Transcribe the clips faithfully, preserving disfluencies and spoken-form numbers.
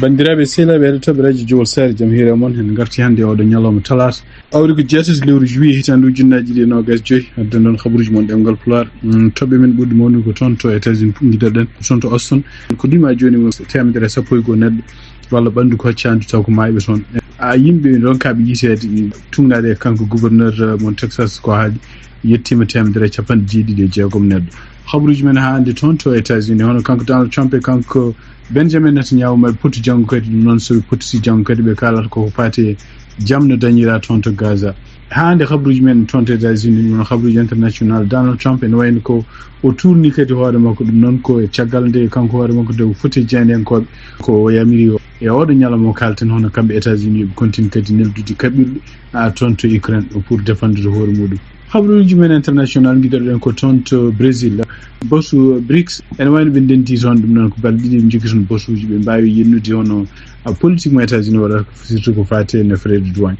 Banndiraaɓe sehilaaɓe heɗotooɓe Radio Jowol Saare, jam hiire mon. En ngarti hannde e oɗo ñalawma talaata, awri ko jeetati lewru juillet hitaande ujunnaaji ɗiɗi e noogaas joyi. Addan ɗon habaruuji mon ɗemngal Pulaar. Mm, toɓɓe men ɓurɗe mawnude ko toon to États-Unis, ngidaɗen ko toon to Austin. Ko ɗima jooni mo teemedere e sappo e goo neɗɗo walla ɓanndu ko haccaandu taw ko maayɓe toon. A yimɓe ronkaaɓe yiiteede, tugnaade e kanko gouverneur, eh, mon Texas ko haaɗi, yettiima teemedere e capanɗe jeeɗiɗi e jeegom neɗɗo. Habaruuji men haa hannde toon to États-Unis, hono kanko Donald Trump e kanko Benjamin Netanyahu maɓe poti janngo kadi, ɗum noon so ɓe poti janngo kadi ɓe kaalata koko faati e jam no dañira toon to Gaza. Haa hannde habaruuji men toon to États-Unis, ɗum noon habaruuji international, Donald Trump ene wayno ko o tuurni kadi hoore makko, ɗum noon ko e caggal nde kanko hoore makko nde o foti e jeyaniyankooɓe ko o yamiri o. E oɗo ñalawma o kaalten hono kamɓe États-Unis yoɓe continue kadi neldude kaɓirɗe, a, toon to Ukraine pour défendre hoore muɗum. Habaruuji men international, ngidaɗen ko toon to Brésil. Bosu brics, ene wayno ɓe ndenti toon, ɗum noon ko balɗe ɗiɗi ɓe njogii toon bosuuji, ɓe mbaawi yennude hono, a, politique mo États-Unis waɗata, surtout ko faati e no frais de douane.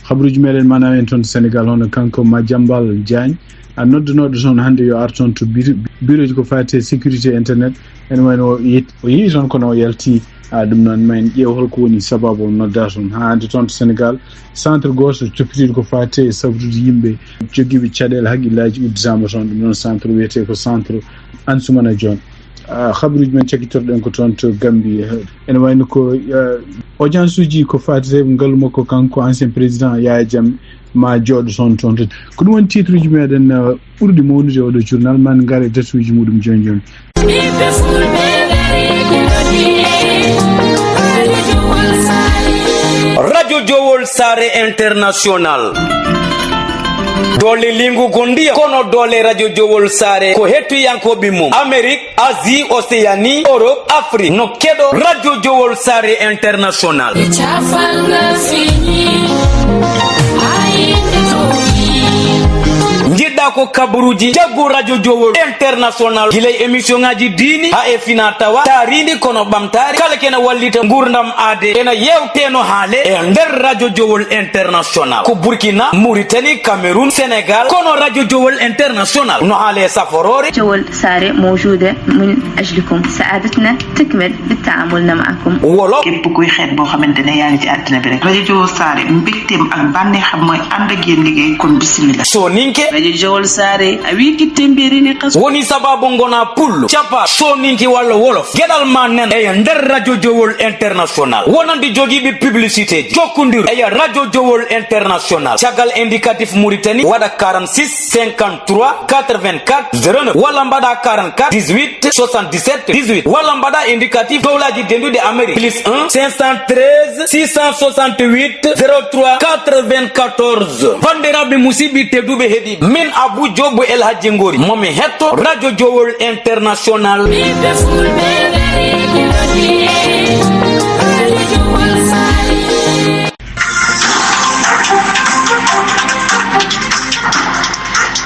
Habaruuji meɗen manam en toon to Sénégal, hono kanko Madiambal Diagne, a, noddanooɗo toon hannde yo ar toon to bureau, bureau ji ko faati e sécurité internet, ene wayno o yet-, o yehi toon kono o yalti. A, ɗum noon, ma en ƴeew holko woni sababu o nodda toon. Haa hannde toon to Sénégal, centre gooto toppitiiɗo ko faati e safrude yimɓe jogiiɓe caɗeele haqqillaaji udditaama toon. Ɗum noon centre wiyetee ko centre Ansoumana Dione. A, habaruuji men cakkitorɗen ko toon to Gambie. Ene wayno ko, a, audience uji ko faati e ngalu makko kanko ancien président Yaya Jammeh ma jooɗo toon, toon to. Ko ɗum woni titre uji meɗen, a, ɓurɗi mawnude e oɗo journal. Ma en ngar e datuuji muɗum jooni jooni. Ɓiɓɓe Fulɓe, Radio Jowol Saare International. Doole lingu ko ndiyam, kono doole Radio Jowol Saare ko hettiyankooɓe mum. Amérique, Asie, Océanie, Europe, Afrique. No keɗo Radio Jowol Saare International. E cafal ngal fini, haa yimɓe towti. Njiɗɗa ko kabaruuji, jaggu Radio Jowol International. Gila e émission ngaji diini, haa e fina tawa, taarindi kono ɓamtaare. Kala kena wallita ngurdam aade, ena yewte no haale e nder Radio Jowol International. Ko Burkina, Mauritanie, Cameroun, Sénégal, kono Radio Jowol International no haale e saforoore. Jowol Saare موجودة من أجلكم. سعادتنا تكمل بالتعامل معكم. Wolof. Képp kuy xeet boo xamante ne yaa ngi ci àddina bi rek. Radio Jowol Saare, mbégteem ak bànneexam mooy ànd ak yéen liggéey, kon bismillah. Soninke. Radio Jowol Saare, a wi ki temberi ne xas. Woni sababu ngona pullo, capa, soninke walla wolof. Geɗal ma nen e nder Radio Jowol International. Wonande jogiiɓe publicité, jokkondir e Radio Jowol International. Caggal indicatif Mauritanie, waɗa quarante-six cinquante-trois quatre-vingt-quatre zéro neuf, walla mbaɗa quarante-quatre dix-huit soixante-dix-sept dix-huit, walla mbaɗa indicatif dowlaji dendude Amérique, plus un cinq cent treize six cent soixante-huit zéro trois quatre-vingt-quatorze. Bandiraɓe, musidɓe tedduɓe heɗiɓe, min Abou Diop El Hadji Ngori, momi hetto Radio Jowol International. Ɓiɓɓe Fulɓe, gari, gari, gari, Radio Jowol Saare.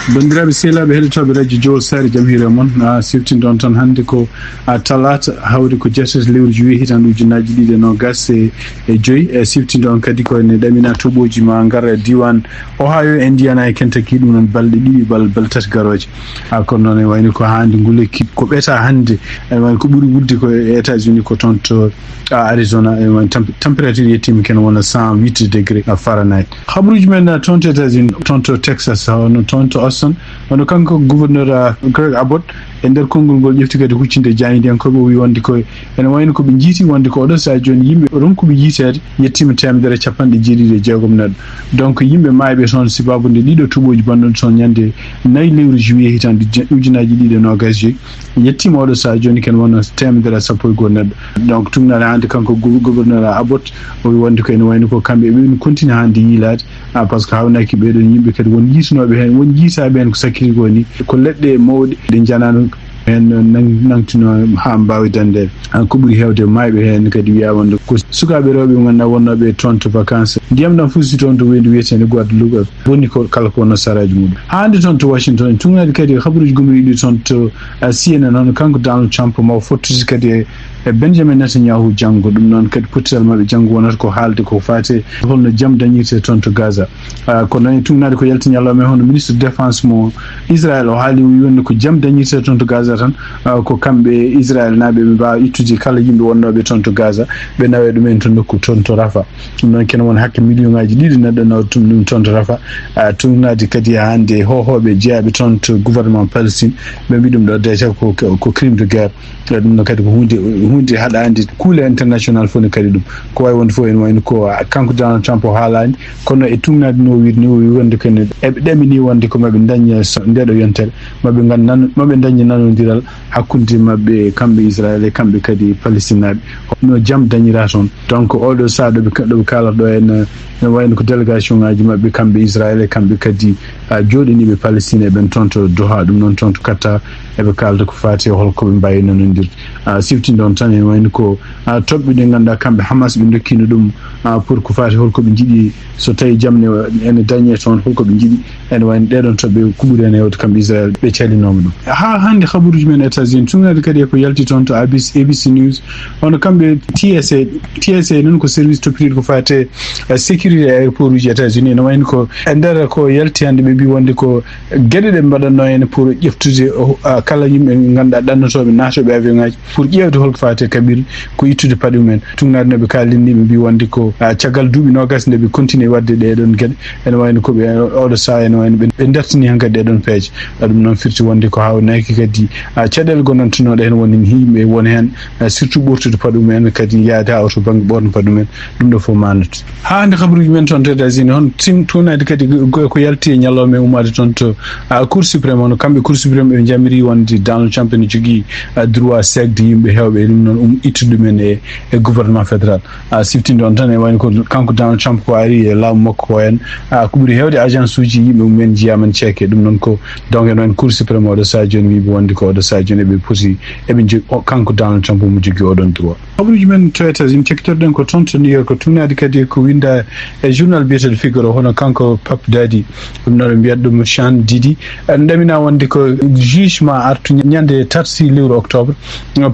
Banndiraaɓe sehilaaɓe heɗotooɓe Radio Jowol Saare, jam hiire mon. A, siftinɗon tan hannde ko, a, talaata, hawri ko jeetati lewru juillet hitaande ujunnaaji ɗiɗi e noogaas e, e joy. E siftinɗon kadi ko ene ɗamina toɓooji ma ngar e diiwaan Ohio, Indiana e Kentucky, ɗum noon balɗe ɗiɗi, bal-, balɗe tati garooje. A, kono noon e wayno ko hannde ngu lekki, ko ɓeta hannde, e wayno ko ɓuri wulde ko e États-Unis ko toon to a, Arizona, e, won temp-, température yettiima kene wona cent huit degré, a, Fahrenheit. Habaruuji men, a, toon to États-Unis, toon to Texas, hono toon to Austin, hono kanko gouverneur, a, Greg Abbott, e nder konngol ngol ƴefti kadi huccinde jaayndiyankooɓe, o wi wonde ko ene wayno ko ɓe njiiti wonde ko oɗo sahaa jooni yimɓe ronkuɓe yiiteede yettiima teemedere e capanɗe jeeɗiɗi e jeegom neɗɗo. Donc yimɓe maayɓe toon sibaabu nde ɗiɗo toɓooji banɗon toon ñande nayi lewru juillet hitaande je-, ujunnaaji ɗiɗi e noogaas e joy. Yettiima oɗo sahaa jooni ken wonno teemedere e sappo e goo neɗɗo. Donc tugnaade hannde kanko gou-, gouverneur Abbott, o wi wonde ko ene wayno ko kamɓe ɓe no continue hannde yiilaade, a, par ce que hawnaaki ɓee ɗoon yimɓe kadi won yiitunooɓe heen, won jiitaaɓe heen ko sakkiti ko ni, ko leɗɗe mawɗe ɗe njanaano heen nang-, nangtino haa mbaawi dañde. A, ko ɓuri heewde maayɓe heen kadi wiyaa wonde ko sukaaɓe rewɓe ɓe ngannduɗaa wonnooɓe toon to vacances. Ndiyam ɗam fusi toon to weendu wiyeteende Guadeloupe. Boni ko kala ko wonno saraaji muɗum. Haa hannde toon to Washington, en tugnaade kadi habaruuji gomɗiiɗi toon to, a, C N N, hono kanko Donald Trump ma o fottosi kadi e, e Benjamin Netanyahu janngo. Ɗum noon kadi pottital maɓɓe janngo wonata ko haalde ko faati e holno jam dañirte toon to Gaza. A, kono noon en tugnaade ko yalti ñalawma e hono ministre défense mo, Israël o haali, o wi wonde ko jam dañirte toon to Gaza tan, ah, ko kamɓe Israël naaɓe ɓe mbaawa ittude kala yimɓe wonnooɓe toon to Gaza, ɓe nawa ɗumen to nokku toon to Rafa. Ɗum noon kene won hakke million ngaji ɗiɗi neɗɗo nawata ɗum, ɗum toon to Rafa. Ah, tuunaade kadi hannde hohooɓe jeyaaɓe toon to gouvernement Palestine, ɓe mbi ɗum ɗo déjà ko, ko, ko crime de guerre. Eh, ɗum noon kadi ko huunde, huunde haɗaande kuule international fof ne kadi ɗum. Ko wayi wonde fof ene wayno ko, ah, kanko Donald Trump o haalaani, kono e tuunaade no o wiide ni, o wi wonde ko ene, eɓe ɗamini wonde ko maɓe daña so, nde ɗo yontere, maɓe ngan nan-, maɓe daña nanondiral hakkunde maɓɓe, kamɓe Israël e kamɓe kadi Palestinaaɓe. No jam dañira toon. Donc, oɗo sahaa ɗo ɓe ka-, ɗo ɓe kaalata ɗo en, eh, no wayno ko délégation ngaji maɓɓe kamɓe Israël e kamɓe kadi, ah, jooɗaniiɓe Palestine e ɓen toon to Doha, ɗum noon toon to Qatar, eɓe kaalda ko faati e holko ɓe mbaawi nanondirde. Ah, sifti ɗon tan ene wayno ko, ah, toɓɓe ɗe ngannduɗaa kamɓe Hamas ɓe ndokkino ɗum, ah, pour ko faati holko ɓe njiɗi, so tawi jam ne ene dañe toon, holko ɓe njiɗi. Ene wayno ɗee ɗoon toɓɓe ko ɓuri heen heewde kamɓe Israël ɓe calinooma ɗum. Haa hannde habaruuji men États-Unis, tuunaade kadi e ko yalti toon to A B C, A B C News, hono kamɓe T S A, T S A noon ko service toppitiiɗo ko faati e sécurité e aéroport uji États-Unis, ene wayno ko e nder ko yalti hannde ɓe mbi wonde ko geɗe ɗe mbaɗatnoo heen pour ƴeftude o, a, kala yimɓe ngannduɗaa ɗannotooɓe naatooɓe avion ngaji pour ƴeewde holko faati e kaɓirɗe, ko ittude paɗe mumen. Tuunaade no ɓe kaalini ɓe mbi wonde ko, a, caggal duuɓi noogas nde ɓe continue waɗde ɗee ɗoon geɗe, ene wayno ko ɓe oɗo sahaa ene wayno ɓe, ɓe dartini heen kadi ɗee ɗoon peeje. A, ɗum noon firti wonde ko haawnaki kadi, a, caɗeele gonnantenooɗe heen woni yimɓe won heen, a, surtout ɓortude paɗe mumen kadi yaade haa oto bannge ɓorno paɗe mumen. Ɗum ɗo fof maanata. Haa hannde habaruuji men toon to États-Unis, hono tim-, tuunaade kadi ko, ko yalti e ñalawma e ummaade toon to, a, Cour suprême, hono kamɓe Cour suprême ɓe njamiri wonde Donald Trump ene jogii, a, droit seekde yimɓe heewɓe e ɗum noon um ittude ɗumen e, e gouvernement fédéral. A, siftinde on tan e wayno ko kanko Donald Trump ko ari e laamu makko ko en, a, ko ɓuri heewde agence uji yimɓe mumen njiyaama ceeke. Ɗum noon ko donc en wayno Cour suprême oɗo sahaa jooni wiiɓe wonde ko oɗo sahaa jooni eɓe poti, eɓe njo-, o, kanko Donald Trump omo jogii oɗon droit. Habaruuji men to États-Unis, cakkitorɗen ko toon to New York, ko tuunaade kadi ko winnda e journal biyeteeɗo Figaro, hono kanko Pap Dadi, ɗum noon ɓe mbiyata ɗum Sean Diddy. Ɗamina wonde ko juge ma artu ñande tati lewru octobre,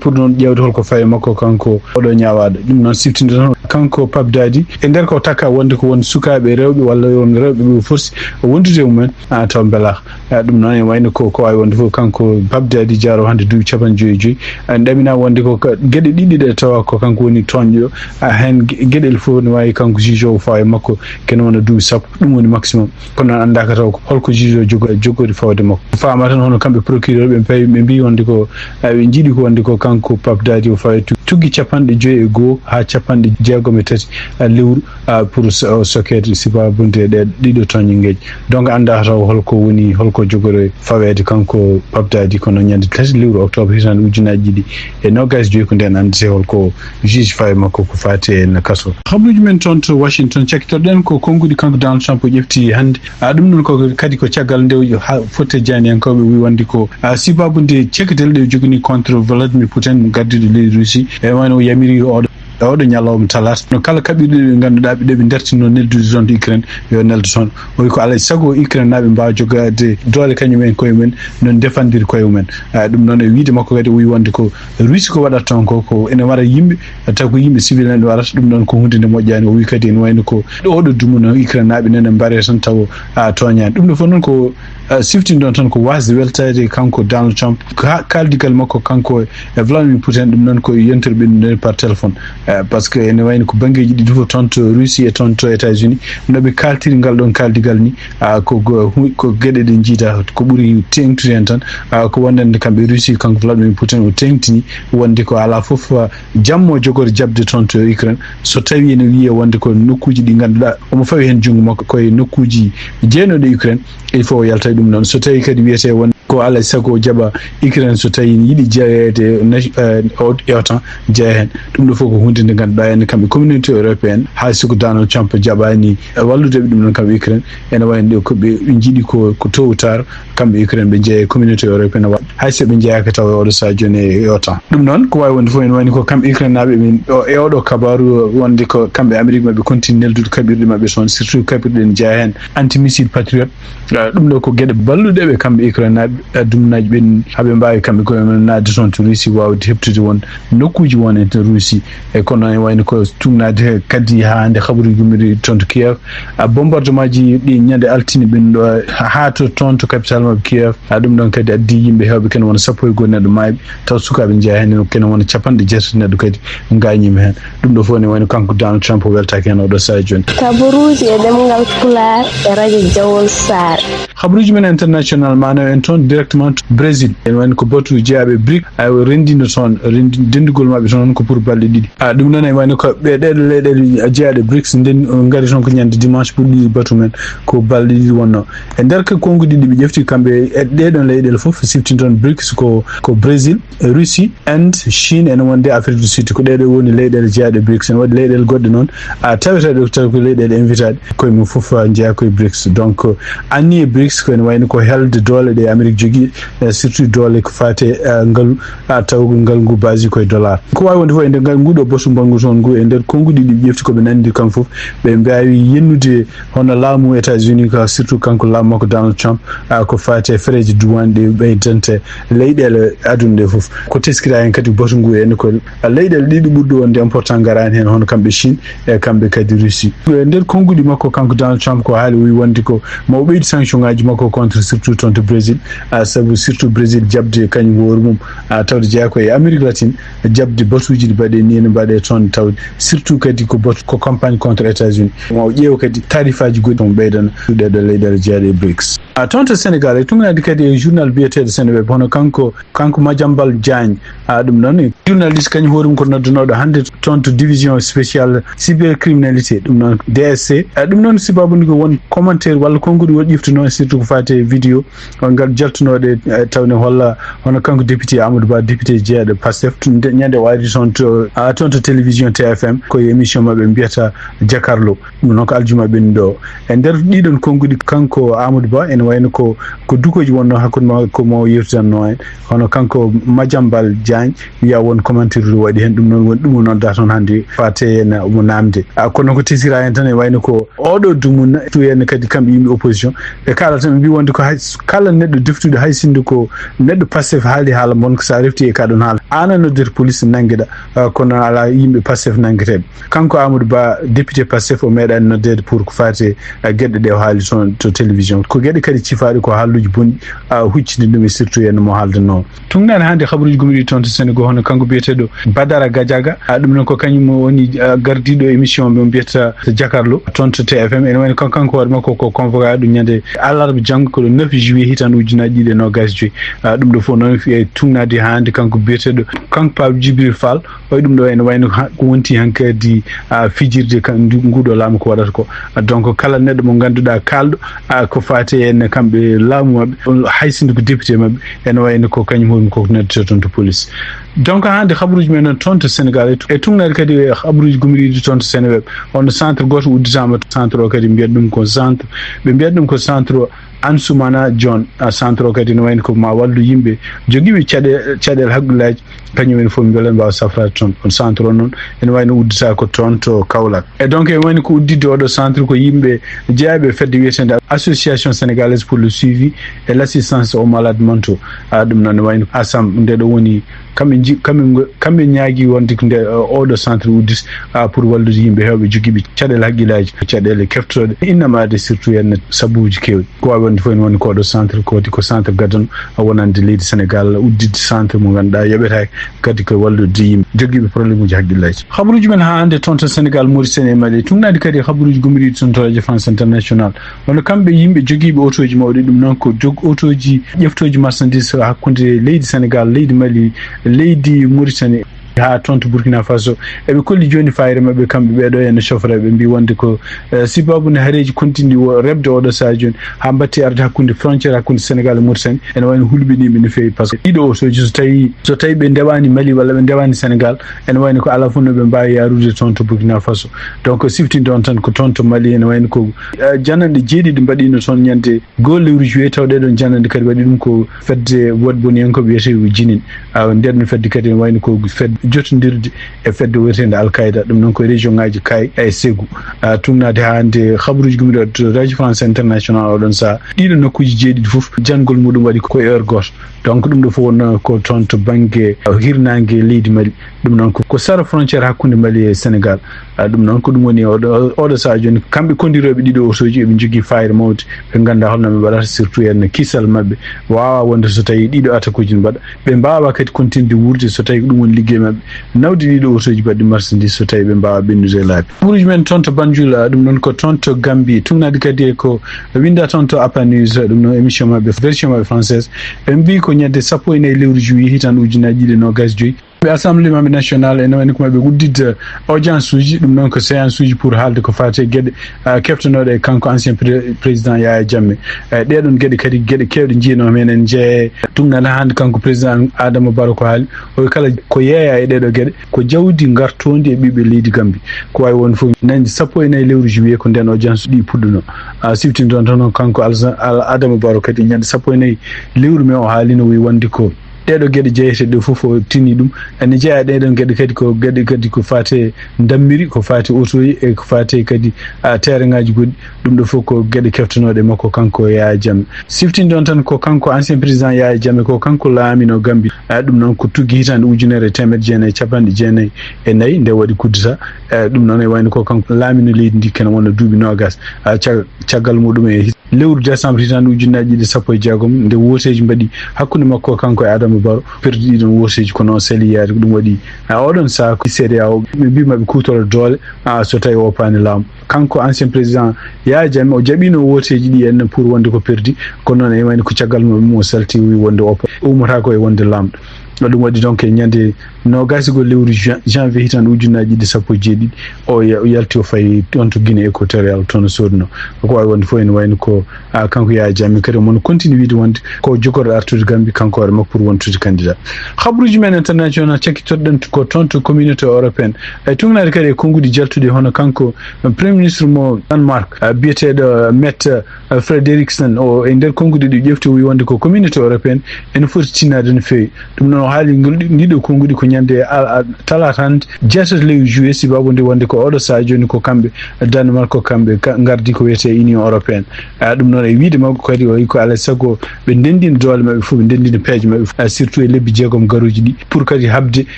pour noon ƴeewde holko fawi e makko kanko oɗo ñaawaaɗo. Ɗum noon siftinde tan kanko Pap Dadi, e nder ko takka wonde ko won sukaaɓe rewɓe walla won rewɓe ɓe forsi wondude e mumen, a, taw mbela. Eh, ɗum noon ene wayno ko, ko waawi wonde fof, kanko Pap Dadi Diaro hannde duuɓi capanɗe joyi e joyi. Eh, ɗamina wonde ko ka-, geɗe ɗiɗi ɗe tawa ko kanko woni tooñɗo. Ah, heen ge-, geɗel fof ne waawi kanko juge o fawa e makko, kene wona duuɓi sappo, ɗum woni maximum. Kono noon anndaaka taw ko holko juge o jogo-, jogori fawde makko. Faama tan hono kamɓe procureur ɓe pawi, ɓe mbii wonde ko, eh, ɓe njiɗi ko wonde ko kanko Pap Dadi o fawa e tu-, tuggi capanɗe joyi e goo haa capanɗe jeegom e tati, eh, lewru. Ah, pour so-, o sokkeede sibaabude ɗe ɗiɗo tooñanngeeji. Donc, anndaa taw holko woni, holko jogori faweede kanko Pap Dadi, kono ñande tati lewru octobre hitaande ujunaaji ɗiɗi e noogaas e joyi ko ndeen anndete holko juge fawi makko ko faati e na kaso. Habaruuji men toon to Washington, cakkitorɗen ko konnguɗi kanko Donald Trump o ƴefti hannde. Ah, ɗum noon ko kadi ko caggal nde o ha-, fotte jayniyankooɓe wi wonde ko, ah, sibaabude cekketel ɗe o jogini contre Vladimir Putin, gardiiɗo leydi Russie. E wano o yamiri oɗo e oɗo ñalawma talaata, no kala kaɓirɗe ɗe ngannduɗaa ɓe, ɗe ɓe ndartino neldude toon to Ukraine, yo neldu toon. O wi ko alaa e sago Ukraine naaɓe mbaawa jogaade doole kañum en koye mumen, no ndefandiri koye mumen. Ah, ɗum noon e wiide makko kadi, o wi wonde ko Russie ko waɗata toon ko, ko ene wara yimɓe, taw ko yimɓe civil en warata, ɗum noon ko huunde nde moƴƴaani. O wi kadi ene wayno ko ɗo oɗo dumunoo Ukraine naaɓe nene mbaree tan taw, ah, tooñaani. Ɗum ɗo fof noon ko, ah, siftinde on tan ko waasde weltaade kanko Donald Trump, ka-, kaaldigal makko kanko e Vladimir Putin, ɗum noon ko yontere ɓe ɗum par téléphone. Eh, par ce que ene wayno ko banngeeji ɗiɗi fof, toon to Russie e toon to États-Unis, no ɓe kaaltiri ngal ɗoon kaaldigal ni, ah, ko go-, hu-, ko geɗe ɗe njiida ko ɓuri teeŋtude heen tan, ah, ko wonande kamɓe Russie, kanko Vladimir Putin o teeŋtini wonde ko alaa fof, ah, jammo jogori jaɓde toon to Ukraine, so tawi ene wiyee wonde ko nokkuuji ɗi ngannduɗaa omo fawi heen junngo makko, koye nokkuuji jeenooɗi Ukraine, il faut o yalta e ɗum noon. So tawi kadi wiyetee won ko alaa e sago o jaɓa Ukraine so tawi yiɗi jeyeede na-, eh, o-, e OTAN, jeya heen. Ɗum ɗo fof ko huunde nde ngannduɗaa en kamɓe communauté européenne, hay so ko Donald Trump jaɓaani, eh, wallude ɓe ɗum noon kamɓe Ukraine, ene wayno ɗo ko ɓe njiɗi ko, ko tôt ou tard, kamɓe Ukraine ɓe jeeya e communauté européenne wa-, hay so ɓe jeyaaka taw e oɗo sahaa jooni e OTAN. Ɗum noon ko waawi wonde fof ene wayno ko kamɓe Ukraine naaɓe ɓe o-, e oɗo kabaaru wonde ko kamɓe Amérique maɓe continue neldude kaɓirɗe maɓɓe toon, surtout kaɓirɗe ene jeya heen anti-missile Patriot. Eh, ɗum ɗo ko geɗe balluɗe ɓe kamɓe Ukraine naaɓe, eh, dumunaaji ɓen, haɓe mbaawi kamɓe koye mumen naatde toon to Russie, waawde heɓtude won nokkuuji won e to Russie e Kono ene wayno ko tugnaade kadi haa hannde habaruuji gummiiɗi toon to Kiev. A, bombardement ji ɗi ñande altine ɓen ɗo, haa to toon to capital maɓɓe Kiev. A, ɗum ɗon kadi addi yimɓe heewɓe kene wona sappo e goo neɗɗo maayɓe, taw sukaaɓe njeyaa heen kene wona capanɗe jeetati neɗɗo kadi gaañiima heen. Ɗum ɗo fof ne wayno kanko Donald Trump o weltaaki heen oɗo sahaa jooni. Kabaruuji e ɗemngal Pulaar e radio Jawol Saare. Habaruuji men international, maanaam en toon directement to Brésil. En wayno ko batu jeyaaɓe brik, ay o renndino toon, renndi-, denndugol maɓɓe toon ko pour balɗe ɗiɗi. A, ɗum noon e wayno ko ɓe ɗeɗo leyɗeele jeyaaɗe briks nden ngari toon ko ñande dimanche pour ɗiɗi batu men ko balɗe ɗiɗi wonno. E nder ko konnguɗi ɗi ɓe ƴefti kamɓe e ɗeɗon leyɗeele fof siftintoon briks ko, ko Brésil, Russie, Inde, Chine ene wonde Afrique du Sud. Ko ɗeɗo woni leyɗeele jeyaaɗe briks. Ene waɗi leyɗeele goɗɗe noon, a, taweteeɗe tawi ko leyɗeele invitaaɗe. Koye mum fof njeyaa koye briks. Donc, anniye briks ko ene wayno ko helde doole ɗe Amérique jogii, eh, surtout doole ko faate, eh, ngalu, a, taw ngalu ngu basi koye dollar. Ko waawi wonde fof e nder ngal nguɗo botu mbangu toon ngu e nder konnguɗi ɗi ƴefti ko ɓe nanndi kam fof, ɓe mbaawi yennude hono laamu États-Unis ka, surtout kanko laamu makko Donald Trump, a, ko faate fereeji duwaan ɗi ɓeydante leyɗeele aduna ɗe fof. Ko teskiraa heen kadi botu ngu en ko leyɗeele ɗiɗi ɓurɗe wonde important ngaraani heen, hono kamɓe Chine e kamɓe kadi Russie. E nder konnguɗi makko, kanko Donald Trump ko haali, o wi wonde ko ma o ɓeydu sanction ŋaaji makko contre surtout toon to Brésil, a, sabu surtout Brésil jaɓde kañum hoore mum, a, tawde jeyaa ko e Amérique latine, jaɓde batuuji ɗi mbaɗe ni ene mbaɗe toon tawde surtout kadi ko batu ko campagne contre États-Unis. Ma o ƴeewa kadi tarifaaji goɗɗi toon ɓeydana ɗeɗo leyɗeele jeyaaɗe e briks. A, toon to Sénégal, e tugnaade kadi e journal biyeteeɗo Seneweb, hono kanko, kanko Madiambal Diagne. A, ɗum noon, journaliste kañum hoore mum ko noddanooɗo hannde toon to division spéciale cybercriminalité, ɗum noon D S C. A, ɗum noon, sababu nde ko won commentaire walla konnguɗi woɗɗi ƴeftunoo, surtout ko faati e vidéo on ngal jaltunooɗo, e, tawde holla hono kanko député Amadou Ba, député jeyaaɗo Pastef, to nde, ñande o ari toon to, a, toon to télévision T F M, ko e émission maɓɓe mbiyata Jakarlo. Ɗum noon ko aljuma ɓennuɗo o. E nder ɗiɗon konnguɗi, kanko Amadou Ba, ene wayno ko, ko dukooji wonnoo hakkunde makko, ko mo yewtidanno en. Hono kanko Madiambal Diagne, wiya won commentaire ɗo waɗi heen, ɗum noon woni ɗum o nodda toon hannde, faate heen mo naamde. A, kono ko tesiraa heen tan, e wayno ko oɗo dumunna, tu heen kadi kamɓe yimɓe opposition, ɓe kaalata, ɓe mbi wonde ko hay, kala neɗɗo deftuɗo, hay sinno ko neɗɗo Pastef haali haala mon, ko sa refti e ka ɗon haala, aan a noddete police nanngeɗa, a, kono alaa yimɓe Pastef nanngeteeɓe. Kanko Amadou Ba, député Pastef, o meeɗaani noddeede pour ko faati e, a, geɗe ɗe o haali toon to télévision. Ko geɗe kadi cifaaɗe ko haalluuji bonɗi, a, huccini ɗum e surtout en mo haaldanoo. Tugnaade hannde habaruuji gummiiɗi toon to Senegal, hono kanko biyeteeɗo Badara Gadiaga, a, ɗum noon ko kañum woni, a, gardiiɗo émission mo mbiyata Jakarlo toon to T F M. Ene wayno kan-, kanko hoore makko ko convoqué ɗum ñande alarba janngo, ko le neuf juillet hitaande ujunaaji ɗiɗi e noogaas e joy. A, ɗum ɗo fof noon e tugnaade haa hannde kanko biyeteeɗo, kanko Pape Djibril Fall, oy ɗum ɗo ene wayno ha-, ko wonti hankadi, a, fijirde ka ndu-, nguɗo laamu ko waɗata ko. A, donc kala neɗɗo mo ngannduɗaa kaalɗo, a, ko faati en kamɓe laamu maɓɓe, hay sinno ko député maɓɓe, ene wayno ko kañum hoore mum koko noddeteeɗo toon to police. Donc hannde habaruuji men noon toon to Senegal, e tu-, e tugnaade kadi e habaruuji gummiiɗi toon to Seneweb, on centre gooto udditaama, centre o kadi mbiyat ɗum ko centre, ɓe mbiyat ɗum ko centre Ansoumana Dione, a, centre o kadi ne wayno ko ma wallu yimɓe jogiiɓe caɗe-, caɗeele hakkillaaji, kañum en fof mbele mbaawa safraade toon. On centre o noon ene wayno uddita ko toon to Kaolack. E donc ene wayno ko udditde oɗo centre ko yimɓe jeyaaɓe e fedde wiyeteende Association Sénégalaise pour le Suivi et l'Assistance aux Malades Mentaux. A, ɗum noon ne wayno ASAM, nde ɗo woni kamɓe nji-, kamɓe ngo-, kamɓe ñaagi wonde ko nde, o-, oɗo centre uddit, a, pour wallude yimɓe heewɓe jogiiɓe caɗeele hakkillaaji, caɗeele keftooɗe, innamaade surtout en sabuuji keewɗi. Ko waawi wonde fof ene woni ko oɗo centre, ko waɗi ko centre gadano wonande leydi Senegal, udditde centre mo ngannduɗaa yoɓetaake kadi ko wallude yimɓe jogiiɓe problème uji hakkillaaji. Habaruuji men haa hannde toon to Senegal, Mauritanie e Mali, tugnaade kadi habaruuji gummiiɗi toon to Radio France International. Wano kamɓe yimɓe jogiiɓe otooji mawɗi, ɗum noon ko jog-, otooji ƴeftooji marchandise hakkunde leydi Senegal, leydi Mali, leydi Mauritanie, haa toon to Burkina Faso. Eɓe kolli jooni fayre maɓɓe kamɓe ɓeeɗo e no cofra, ɓe mbi wonde ko, eh, sababu ne hareeji continue o rebde oɗo sahaa jooni, haa mbatti arde hakkunde frontière hakkunde Senegal e Mauritanie, ene wayno hulɓiniiɓe no feewi, par ce que ɗiɗo otooji so tawi, so tawi ɓe ndewaani Mali walla ɓe ndewaani Senegal, ene wayno ko alaa fof no ɓe mbaawi yaarude toon to Burkina Faso. Donc siftinde on tan ko toon to Mali ene wayno ko, eh, jananɗe jeeɗiɗi mbaɗiino toon ñande goo lewru juillet, taw ɗee ɗoon jananɗe kadi waɗi ɗum ko fedde woɗɓe woni heen ko wiyetee ko jinin. A, nden ɗon fedde kadi ene wayno ko fedde jotondirde e fedde wiyeteende Al Qaeda, ɗum noon ko e région ŋaaji Kayes e Ségou. A, tugnaade haa hannde habaruuji gummiiɗo to Radio France International oɗon sahaa. Ɗiɗo nokkuuji jeeɗiɗi fof janngol muɗum waɗi ko e heure gooto. Donc ɗum ɗo fof won ko toon to bannge hirnaange leydi Mali. Ɗum noon ko, ko sara frontière hakkunde Mali e Sénégal. Ah, ɗum noon ko ɗum woni oɗo, oɗo sahaa jooni, kamɓe kondirooɓe ɗiɗo otooji eɓe njogii faayre mawde, ɓe nganndaa holno ɓe mbaɗata, surtout en kisal maɓɓe waawaa wonde so tawii ɗiɗo attaque uji ne mbaɗa, ɓe mbaawaa kadi continde wuurde so tawii ko ɗum woni liggey maɓɓe, nawde ɗiɗo otooji baɗɗi marchandise so tawii ɓe mbaawaa ɓennude e laabi. Buruuji men toon to Banjul, ah, ɗum noon ko toon to Gambie, tugnaade kadi e ko winnda toon to Apa News, ɗum noon émission maɓɓe, version maɓɓe française, ɓe mbii ko ñande sappo e nayi lewru juillet hitaande ujunnaaji ɗiɗi e noogaas joyi, ɓe assemblée maɓɓe nationale ene wayno ko maɓɓe udditde audience uji, ɗum noon ko séance uji pour haalde ko faati e geɗe, ah, keftanooɗe e kanko ancien pré-, président Yaya Jammeh. Eh, ɗee ɗoon geɗe kadi, geɗe keewɗe njiyanoo heen, ene jeyaa e tugnaade hannde kanko président Adama Barrow ko haali, o wiyi kala ko yeeyaa e ɗee ɗoo geɗe ko jawdi ngartoondi e ɓiɓɓe leydi Gambie. Ko waawi wonde fof, ñande sappo e nayi lewru juillet ko ndeen audience ɗi puɗɗunoo. Ah, siftinde ɗoon tan kanko Alsa-, Al-, Adama Barrow kadi ñande sappo e nayi lewru mai o haalino, o wiyi wonde ko ɗee ɗoo geɗe jeyeteeɗe ɗo fof o tini ɗum. Ene jeyaa ɗee ɗoon geɗe kadi ko geɗe kadi ko faati e ndammiri, ko faati e otoji e ko faati e kadi, ah, tereŋaaji goɗɗi. Ɗum ɗo fof ko geɗe keftanooɗe e makko kanko Yaya Jammeh. Siftinde ɗoon tan ko kanko ancien président Yaya Jammeh, ko kanko laaminoo Gambie. Ah, ɗum noon ko tuggi hitaande ujunere e teemedde jeenayi e capanɗe jeenayi e nayi nde waɗi coup d'État. Eh, ɗum noon e wayno ko kanko laaminoo leydi ndi kene wona duuɓi noogaas. Ah, ca-, caggal muɗum e lewru décembre hitaande ujunnaaji ɗiɗi e sappo e jeegom, nde wooteeji mbaɗi hakkunde makko kanko e Adama Barrow, perdi ɗiɗon wooteeji, kono o sali yaade. Ko ɗum waɗi, a, oɗon sahaa ko C E D E A O, ɓe mbii maɓe kuutora doole, a, so tawi o woppaani laamu. Kanko ancien président Yaya Jammeh, o jaɓiino wooteeji ɗi en pour wonde ko perdi, kono noon e wayno ko caggal mum o salti, o wii wonde o woppa-, ummotaako e wonde laamɗo. Ɗum waɗi donc e ñande noogaas e go'o lewru jan-, janvier hitaande ujunnaaji ɗiɗi e sappo e jeeɗiɗi, o ya-, o yalti o fayi toon to Guinée Équatoriale, toon o sooduno. Ko waawi wonde fof ene wayno ko, a, kanko Yaya Jammeh kadi omo continue wiide wonde ko jogorɗo artude Gambie kanko hoore makko pour wontude candidat. Habruuji men international cakkitoɗen ko toon to communauté européenne. E tugnaade kadi e konnguɗi jaltuɗi hono kanko, eh, premier ministre mo Danemark, eh, biyeteeɗo, eh, Mette, eh, Frederiksen, o e nder konnguɗi ɗi ƴefti, o wi wonde ko communauté européenne ene foti tinnaade no feewi. Ɗum noon o haali ngol, ndi ɗo konnguɗi ko ñande al-, al-, talaata hannde, jeetati lewru juillet, sibaabu nde wonde ko oɗo sahaa jooni ko kamɓe Danemark, ko kamɓe ka-, ngardi ko wiyetee Union européenne. Ah, ɗum noon e wiide makko kadi o wi ko alaa e sago ɓe ndenndina doole maɓɓe fof, ɓe ndenndina peeje maɓɓe fof, ah, surtout e lebbi jeegom garooji ɗi, pour kadi haɓde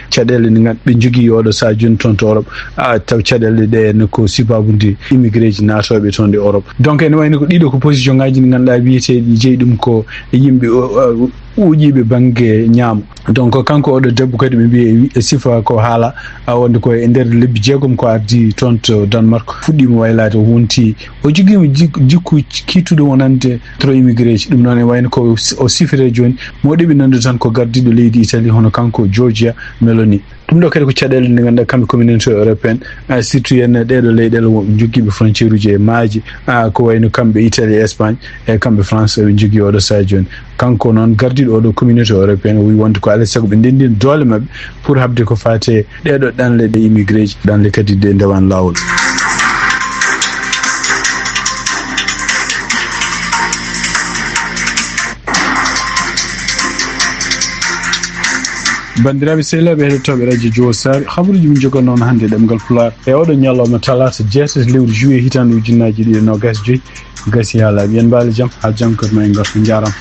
caɗeele ɗe nganndu-, ɓe njogii oɗo sahaa jooni toon to Europe. Ah, taw caɗeele ɗe ne ko sibaabu nde immigré ji naatooɓe toon e Europe. Donc ene wayno ko ɗiɗo ko position ngaaji ɗi nganndu-ɗaa wiyeteeɗi jeyi ɗum ko yimɓe o, o, ɓuuƴiiɓe bannge ñaamo. Donc kanko oɗo debbo kadi ɓe mbii e wi-, e sifa ko haala, a, wonde ko e nder lebbi jeegom ko ardi toon to Danemark, fuɗɗiima waylaade, o wonti, o jogiima jik-, jikku kiittuɗo wonande trop immigré ji. Ɗum noon e wayno ko o si-, o sifiree jooni, mo ɗeɓi nande tan ko gardiiɗo leydi Italie, hono kanko Giorgia Meloni. Ɗum ɗo kadi ko caɗeele nde nganndu-ɗaa kamɓe communauté européenne, ah, surtout yen ɗee ɗoo leyɗeele wonɓe jogiiɓe frontière uji e maaje, ah, ko wayno kamɓe Italie, Espagne, e kamɓe France, ɓe njogii oɗo sahaa jooni. Kanko noon gardiiɗo oɗo communauté européenne o wi wonde ko alaa e sago ɓe ndenndina doole maɓɓe pour haɓde ko faati e ɗee ɗoo ɗanle ɗe immigré ji, ɗanle kadi ɗe ndewaani laawol. Banndiraaɓe sehilaaɓe heɗotooɓe Radio Jowol Saare, habaruuji min njogannoo on hannde e ɗemngal Pulaar e oɗo ñalawma talaata jeetati lewru juillet hitaande ujunnaaji ɗiɗi e noogaas e joy. Gasi haa laaɓi, en mbaali jam, haa janngo kadi ma en ngartu, njaaraama.